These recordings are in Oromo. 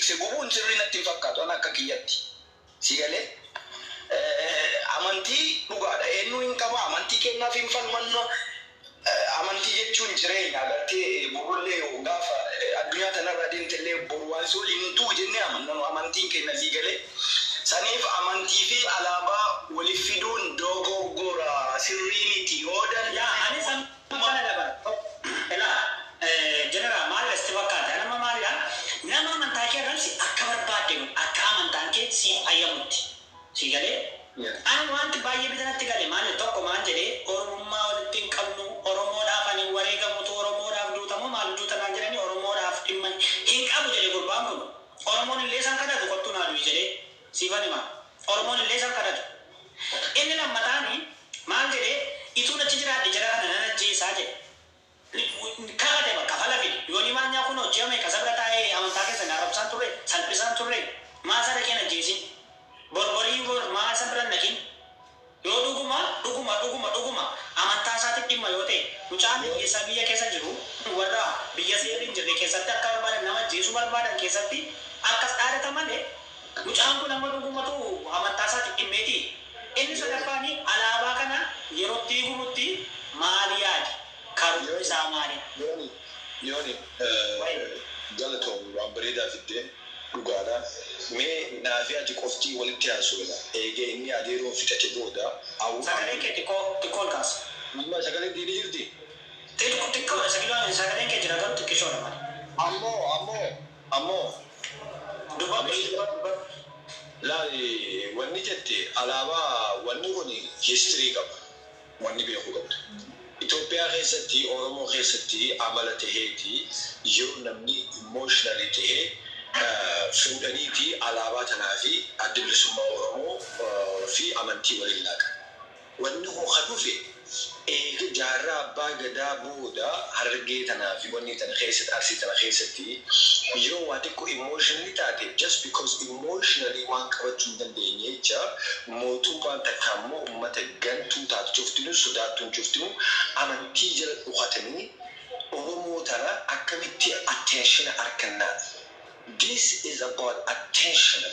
tikse gubuun sirrii natti hin fakkaatu an akka kiyyatti. Si galee? Amantii dhugaadha, eenyu hin qaba, amantii kennaaf hin falmanna. Amantii jechuun jireenya agartee, borullee gaafa addunyaa tanarra deemtellee boru waan si waliin hin du'u jennee amanna amantiin keenya, si galee. Saniif amantii fi alaabaa waliif fiduun dogoggora, sirrii miti yoo Yaa, anis amma kana dabala. Elaa, jeneraal, maal sitti fakkaata? Nama maalidha? Nama amantaa kee arrabsi akka barbaadde, akka amantaan kee siif ayyamutti. Si galee? Ani wanti baay'ee bitanatti gale maali? Tokko maal jedhee, Oromummaa walitti hin qabnu, Oromoodhaaf ani wareegamutu, Oromoodhaaf duutamoo maal duuta naan jedhanii, Oromoodhaaf dhimma hin qabu jedhe gurbaan kun. Oromoon illee isaan kadhatu, kottu naa du'i jedhee siifan hima. Oromoon illee isaan kadhatu. Inni lammataani maal jedhee, ituun achi jiraadhe jara kana nan ajjeesaa jedhe. Kakate bakka fala fide. Yooni maanyaa kun hojii meeqa sabra taa'ee amantaa keessan arrabsaan turre, salphisaan turre, maa isa dhaqeen ajjeesin? Borborii bor maa isa bira naqin? Yoo dhuguma dhuguma dhuguma dhuguma amantaa isaatiif dhimma yoo ta'e, mucaan keessa biyya keessa jiru warra biyya seerri hin jirre keessatti akka barbaadan nama ajjeesuu barbaadan keessatti akkas dhaadata malee, mucaan kun amma dhugumatu amantaa isaatiif dhimmeeti. Inni sadaffaani alaabaa kana yerootti gubutti maal yaadi? Karoorri isaa maali? Yooni, yooni, galatoom, waan bareedaa fiddee, dhugaadha. Mee naafi ati qoftii walitti haasofna. Eegee inni adeeroo fixate booda. Sagalee kee xiqqoo xiqqoo ol kaasa. Amma sagalee diinii jirti? Xiqqoo xiqqoodha, sagaleen kee jira garuu xiqqishoodha malee. Ammoo. Dubbadhu, dubbadhu. Laali, wanni jette alaabaa, wanni kun history qaba. Wanni beekuu qabdu. Itoophiyaa keessatti, Oromoo keessatti amala taheeti yoo namni emotionally tahee fuudhaniiti alaabaa tanaa fi Adda Bilisummaa Oromoo fi amantii waliin laaqan. Wanni kun kan dhufe eega jaarraa abbaa gadaa booda Harargee tanaa fi wanni tana keessatti, Arsii tana keessatti yoo waa xiqqoo emotionally taate, just because emotionally waan qabachuu hin dandeenye jecha, mootummaan takka ammoo uummata gantuu taatu cuftinuu, sodaattuun cuftinuu amantii jala dhukatanii Oromoo tana akkamitti attention argannaa. This is about attention.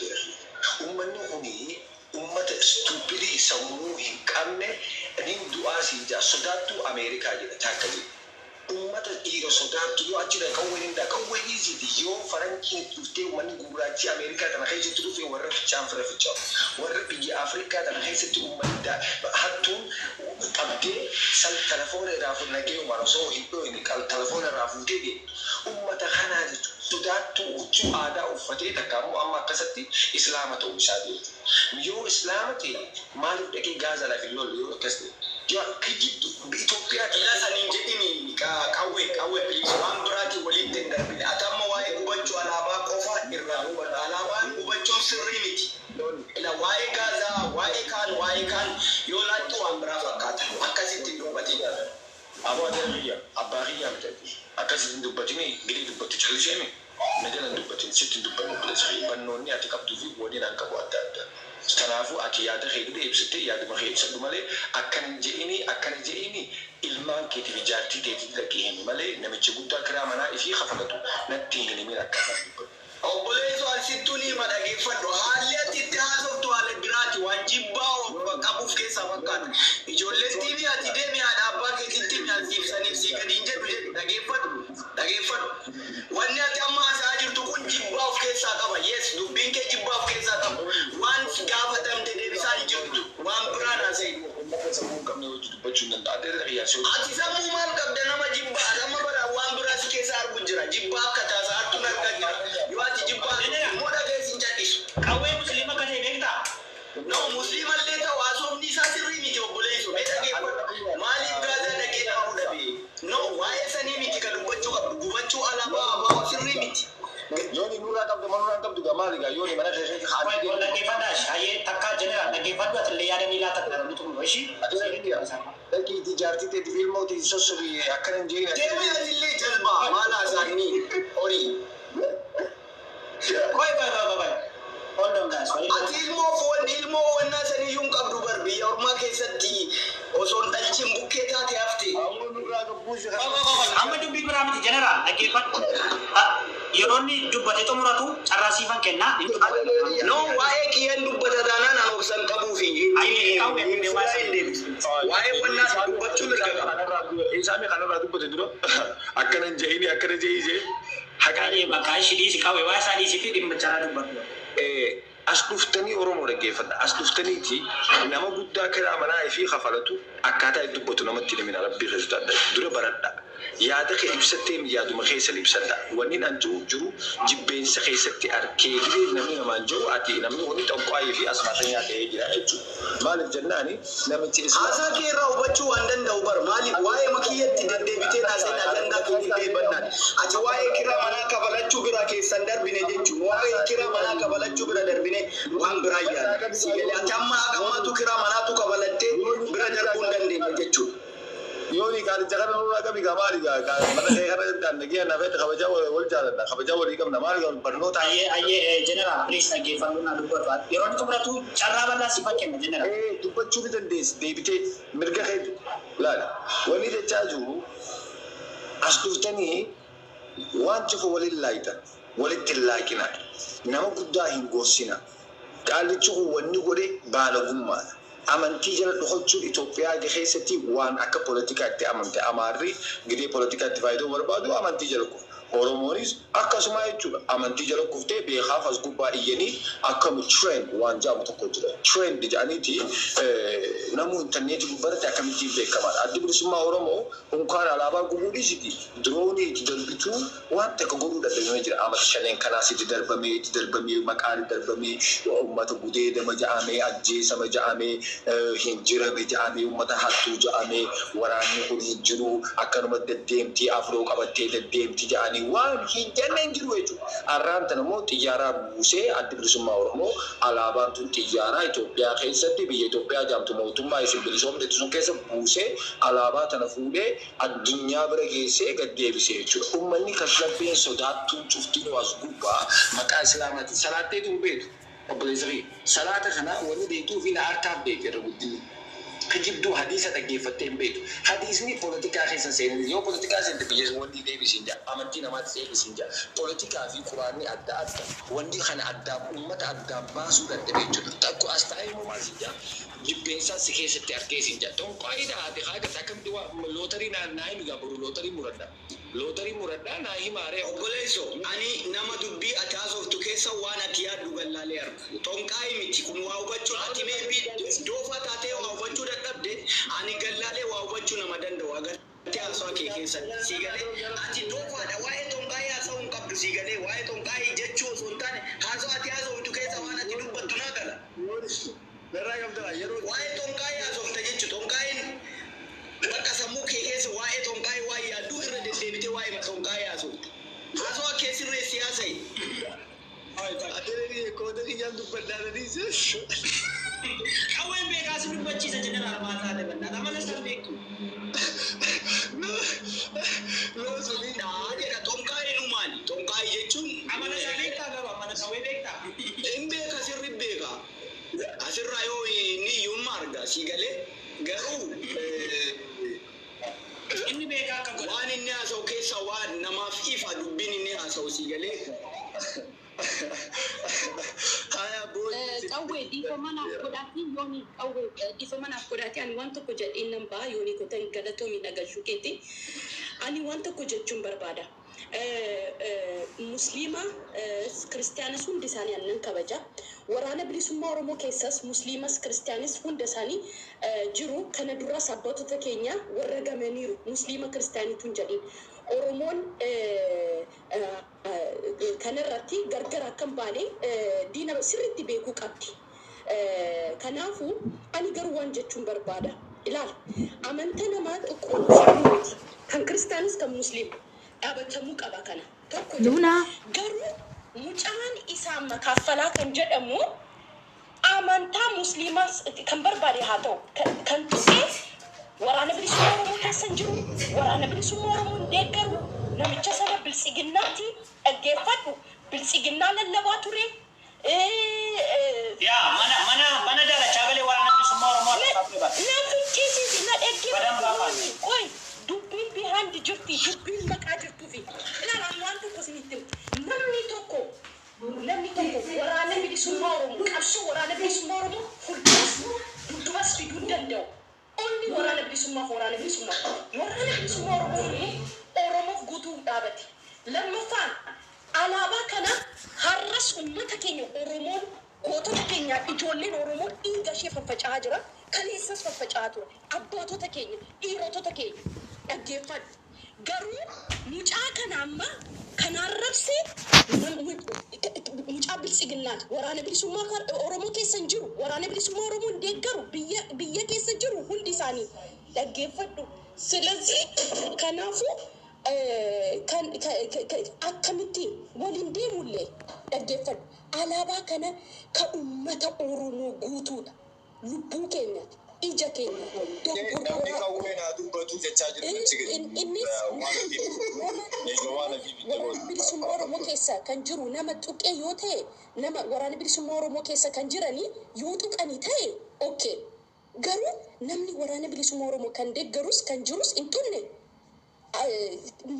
Uummanni kuni ummata stupid, sammuu hin qabne, nin du'aa siin jaa, sodaattuu Ameerikaa jedha takka jedha. Ummata dhiira sodaattu yoo achi qawween hin qawwee dhiisiiti, yoo faranjiin dhuftee uummanni gurraachi Ameerikaa tana keessatti dhufe warra ficaan fira ficaa'u, warra biyya Afrikaa tana keessatti uummanni hattuun qabdee sal telefoona irraa fuudhe nageenyumaan osoo hin dhoyne telefoona irraa fuutee deemtu ummata kanaa jechuudha. Sodaattuu huccuu aadaa uffatee takka ammoo amma akkasatti islaama ta'uu isaa jechuudha. Yoo islaama ta'e maaliif dhaqee Gaazaa laaf hin lolle yoo akkas ta'e? Yoo kijibdu Itoophiyaa Ila saniin jedhini, qawwee qawwee, please, waan biraatiin walitti hin darbine. Ati amma waa'ee gubachuu alaabaa qofa irraa hubadhu. Alaabaan gubachuun sirrii miti. Ila waa'ee Gaazaa, waa'ee kaan, waa'ee kaan yoo laattu waan biraa fakkaata. Akkasitti hin dubbatin. Aboo, ati kiyya abbaa kiyyaa miti. Akkasitti hin dubbatini, gidee dubbattu calliseemi. Na jala hin dubbatin, sitti hin dubbannu, obboleessa kiyya. Barnoonni ati qabduu fi waliin an qabu adda adda. Kanaafuu ati yaada kee gidee ibsattee yaaduma kee ibsadhu malee akkana hin je'ini, akkana je'ini, ilmaan keetiif jaartii teetiif dhaqee himi malee namicha guddaa kiraa manaa ifii kafalatu natti hin himin akka isaan dubbatu. Obboleessoo, asittuu ni hima, dhageeffadhu. Haalli ati itti haasoftu haala biraati. Waan jibbaa of qabuuf keessaa fakkaata. Ijoolleen tiivii ati deemi haadha abbaa keetitti himi, asiif saniif sii gadi hin jedhu jedhu, dhageeffadhu. Dhageeffadhu. Wanni ati amma haasa'aa jirtu kun jibbaa of keessaa qaba. Yes, dubbiin kee jibbaa of keessaa qaba. Waan gaafatamte deebisaa hin jirtu. Waan biraan haasa'e. Uummata sammuu hin qabne hojii dubbachuu hin danda'a. Adda irra qiyyaasuu. Ati sammuu maal qabda, nama jibbaa? Amma bara waan biraa si keessa argu jira. Jibbaa akka taasaartuun argaa jira. Yoo ati jibbaa immoo dhageessi hin callisu. Qawwee musliima akka ta'e beektaa? No, musliimallee ta'u haasofni isaa sirrii miti, obboleessu. Mee dhageeffadhu. Maaliif Gaazaa dhaqee dhaabuu dhabe? No, waa'ee sanii miti kan dubbachuu qabdu. Gubachuu alaabaa ABO sirrii miti. Yooni nurraa qabdu, manurraa hin qabdu gaa, maali gaa, yooni mana keessatti haati Dhaggeeffadhaa, hayyee, takkaa jeneraal dhaggeeffadhu, ati illee yaada ni laata kana nuti xumuru ishii. Dhaqiitii jaartii teetiif ilmootii sossobii, akkana hin jeeyin. Deemee atillee jazbaa maal haasa'anii horii. Qoy, qoy, qoy, qoy. Hold on, guys. Ati ilmoo foon ilmoo wannaa saniyyuu hin qabdu bar, biyya ormaa keessatti osoo hin dhalchin bukkee taate hafte. Ammoo nurraa qabbuusi. Qoy, qoy, qoy. Amma dubbii biraa miti, jeneraal, dhaggeeffadhu. Yeroo inni dubbate xumuratu carraa siifan kennaa. No, waa'ee kiyyaan dubbata taanaan an obsan qabuufi. Waa'ee wannaa dubbachuu mirga qaba. Isaami kanarraa dubbate dura akkana hin je'ini akkana je'ii jee haqaa. Qaayee bakka ishii dhiisi qawwee waa isaa dhiisii fi dhimma carraa dubbatu. As dhuftanii Oromoo dhaggeeffadha. As dhuftaniiti nama guddaa kiraa manaa fi kafalatu akkaataa itti dubbatu namatti himina rabbii keessatti adda dura baradha. Yaada kee ibsattee yaaduma keessan ibsadha. Wanni an jiru jiru jibbeensa keessatti arkee gidee namni namaan jiru ati namni wanni xonqaayii fi asmaatanyaa ta'ee jira jechuudha. Maaliif jennaani namichi Haasaa kee irraa hubachuu waan danda'u bar maaliif waa'ee makiyyatti deddeebitee naaseen ajandaa kee deddeebannaan ati waa'ee kiraa manaa kafalachuu bira keessan darbine jechuun waa'ee kiraa manaa kafalachuu bira darbine waan biraa yaada. Si galee ati amma hagammaatu kiraa manaatu kafalattee bira darbuu hin dandeenye jechuudha. Yooni kaalicha kana nurraa qabi gaa maali gaa mana kee kana dandagee nafetti kabajaa wal jaaladha kabajaa walii qabna maali gaa barnoota. Ayyee ayyee jeneraal please dhaggeeffannoo naa dubbatu. Yeroo inni xumuratu carraa bal'aa siifan kenna jeneraal. Dubbachuu ni dandeessi deebitee mirga kee laali. Wanni jechaa jiru as dhuftanii waan cufa waliin laayitan walitti hin laaqina nama guddaa hin gorsina. Qaalichi kun wanni godhe baalagummaadha. Amantii jala dhokachuun Itoophiyaa keessatti waan akka poolitikaatti amante amaarri gidee poolitikaatti fayyadamuu barbaadu amantii jala kufu. Oromoonis akkasuma jechuudha. Amantii jala kuftee beekaaf as gubbaa iyyanii akkam trend waan jedhamu tokko jira. Trend jedhaniiti namuu intarneetii gubbaratti akkamittiin beekamaadha. Addi bilisummaa Oromoo unkaan alaabaa gubuu dhiisiti. Diroonii itti darbituu waan takka godhuu dadhabamee jira. Amata shaneen kanaas itti darbamee itti darbamee maqaan itti darbamee uummata gudeedama jedhamee ajjeesama jedhamee hin jirame jedhamee uummata hattuu jedhamee waraanni kun hin jiru akkanuma deddeemtii afroo qabattee deddeemtii jedhanii waan hin jenne hin jiru jechuudha. Arraan tana immoo xiyyaaraa buusee addi bilisummaa Oromoo alaabaan tun xiyyaaraa Itoophiyaa keessatti biyya Itoophiyaa jedhamtu mootummaa isin bilisoomte sun keessa buusee alaabaa tana fuudhee addunyaa bira geessee gad deebisee jechuudha. Uummanni kashlabbeen sodaattuun cuftinuu as gubbaa maqaa islaamaatiin salaattee hin beektu. Obboleessa kiyya salaata kana wanni beektuu fi na harkaaf beekte irra guddinni. Kijibduu hadiisa dhaggeeffattee hin beektu. Hadiisni poolitikaa keessa seenanii yoo poolitikaa seente biyya wanni deebisiin jaa amantii namaatti deebisiin jaa poolitikaa fi quraanni adda adda wanni kana addaan uummata addaan baasuu dadhabee jechuudha. Takko as taa'ee immoo maal siin jaa jibbeensaa si keessatti argee siin jaa xonqaayidha ati haa gata akkamitti waa lootarii naa himi gaa boru lootarii muradha lootarii muradhaa naa himaaree. Obboleesso, ani nama dubbii ati haasoftu keessa waan ati yaaddu gallaalee arga. Xonqaayii miti kun waa hubachuu ati meebii doofa taatee waa hubachuu dadhabde ani gallaalee waa hubachuu nama danda'u agartee haasawaa kee keessatti sii galee ati doofaadha waa'ee xonqaayii haasawuu hin qabdu sii galee waa'ee xonqaayii jechuu osoo hin taane haasawaa ati haasoftu keessa waan ati dubbattu naa gala. Narraa qabdaa yeroo Waa'ee xonqaayii haasofta jechu xonqaayiin bakka sammuu kee keessa waa'ee xonqaayii waa yaadduu irra deddeebitee waa'ee xonqaayii haasofte. Haasawaa kee sirreessi haasa'i. Ati koota kiyyaan dubbadhaa Qawween beekaa si dubbachiisa jeneraal maal taate bannaa amala san beektu. Dhaa jedha xonqaayiin maali? Xonqaayii jechuun Amala isaa beektaa garuu amala qawwee beektaa. hin beeka sirri beeka. Asirraa yoo inni iyyummaa arga si galee garuu Inni beekaa akka godha. waan inni haasa'u keessa waan namaaf ifa dubbiin inni haasa'u si galee. Haya booni. Qawwee dhiifama naaf godhaatii yooni qawwee dhiifama naaf godhaatii ani waan tokko jedheen nan ba'a yooni kotan galatoomi nagalchuu keetti ani waan tokko jechuun barbaada. Musliima kiristiyaanis hundi isaanii annan kabaja. Waraana bilisummaa Oromoo keessas musliimas kiristiyaanis hunda isaanii jiru. Kana duras abbootota keenya warra gamaniiru musliima kiristiyaanitu hin jedhin. Oromoon kanarratti gargar akka hin baane diina sirriitti beekuu qabdi. Kanaafuu ani garuu waan jechuun barbaada. Ilaala amantaa namaa xiqqoon sirrii miti. Kan kiristiyaanis kan musliima dhaabatamuu qaba kana. Tokko jedha. Luna. Garuu mucaan isaa makaaffalaa kan jedhamu amantaa musliimaas kan barbaade haa ta'u kan tuqee waraana bilisummaa Oromoo keessa hin jiru waraana bilisummaa Oromoo hin deeggaru namicha sana biltsiginnaatti dhaggeeffadhu biltsiginnaa lallabaa ture. Yaa mana mana mana daalachaa galee waraana bilisummaa Oromoo harkaa ture bara. Na ficcisiisi na Badan baafaa. dhaggeeffadhu qoy dubbiin behind jirti dubbiin maqaa jirtuufi ilaalaan waan tokko isinitti himu. Namni tokko Waraana Bilisummaa Oromoo, qabsoo Waraana Bilisummaa Oromoo fuulduras dudduubas fiduu hin danda'u. Onni Waraana Bilisummaaf Waraana Bilisummaa. Waraana Bilisummaa Oromoo immoo Oromoof guutuu dhaabate. Lammaffaan, alaabaa kana har'as uummata keenya Oromoon, gootota keenya, ijoolleen Oromoo dhiiga ishee faffaca'aa jira. Kaleessas faffaca'aa ture. Abbaatota keenya, dhiirotota keenya dhaggeeffadhu. Garuu mucaa kana amma kan arrabsee mucaa Biltsiginnaati. Waraana Bilisummaa Oromoo keessa hin jiru. Waraana Bilisummaa Oromoo hin deeggaru. Biyya keessa jiru hundi isaanii dhaggeeffadhu. Silazii kanaafuu kan akkamitti waliin deemullee dhaggeeffadhu. Alaabaa kana ka uummata Oromoo guutuudha. Lubbuu keenya, ija keenya, Namni dogoggora qawwee naa dubbatu jechaa jiru namichi gadi. Innis Waan afiif waan afiif itti Waraana godhu. Bilisummaa Oromoo keessa kan jiru nama tuqee yoo ta'e, nama Waraana Bilisummaa Oromoo keessa kan jiranii yoo tuqanii ta'e, okay. Garuu namni Waraana Bilisummaa Oromoo kan deeggarus kan jirus hin tunne,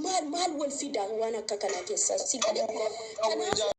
maal maal wal fidaa waan akka kanaa keessa si galee? Qawwee Kanaaf